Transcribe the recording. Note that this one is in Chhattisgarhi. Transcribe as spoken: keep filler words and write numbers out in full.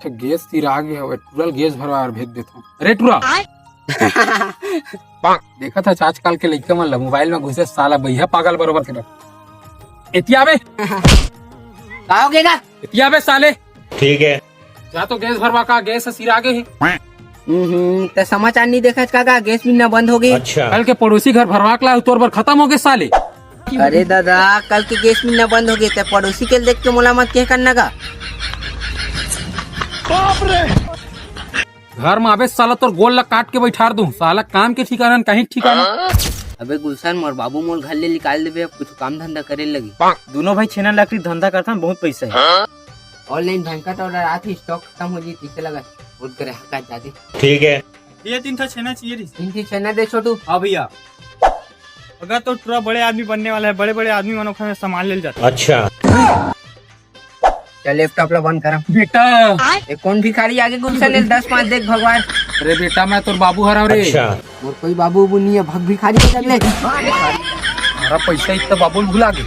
गैस सिरा गे हवय, टूरा ल गैस भरवा बर भेज देथंव। अरे टूरा, देखत हस आजकल के लइका मन ला मोबाइल में घुसे, साला बइहा पागल बरोबर के। एती आबे। का हो गे गा? एती आबे साले। ठीक है। जा तो गैस भरवा का, गैस ह सिरा गे हे। हम्म, त समाचार नहीं देखत का गा? गैस मिलना बंद हो गे। अच्छा। कल के पड़ोसी घर भरवा के ला, तोर बर खतम हो गे साले। अरे दादा, कल के गैस मिलना बंद हो गे, त पड़ोसी के देख के मोला मत कह करना गा। घर में आबे साला, तोर गोल ला काट के बैठार दूं साला। काम के ठिकाना न, कहीं ठिकाना। अबे गुलशन, मोर बाबू मोल घर ले निकाल देबे, अब कुछ काम धंधा करे लगी। दोनों भाई छेना लकड़ी धंधा करथन, बहुत पैसा है। ऑनलाइन भयंकर ऑर्डर आत ही, स्टॉक खतम हो जी, पीछे लगा। बहुत ग्राहक आ जाते। ठीक है। भैया, तीन ठो छेना चाहिए रहिस। तीन ठो छेना दे छोटू। हाँ भैया। अगर तो टूरा बड़े आदमी बनने वाला है, बड़े बड़े आदमी मन ओखर संभाल लेल जाता। अच्छा। चल, लैपटॉप ला बंद कर। बेटा। ए, कौन भिखारी आगे गुलशन ले दस पाँच देख भगवान। अरे बेटा, मैं तोर बाबू हरव रे। अच्छा। मोर कोई बाबू उबू नहीं है, भग भिखारी के जब ले। हमारा पैसा इतना बाबू भुला गे।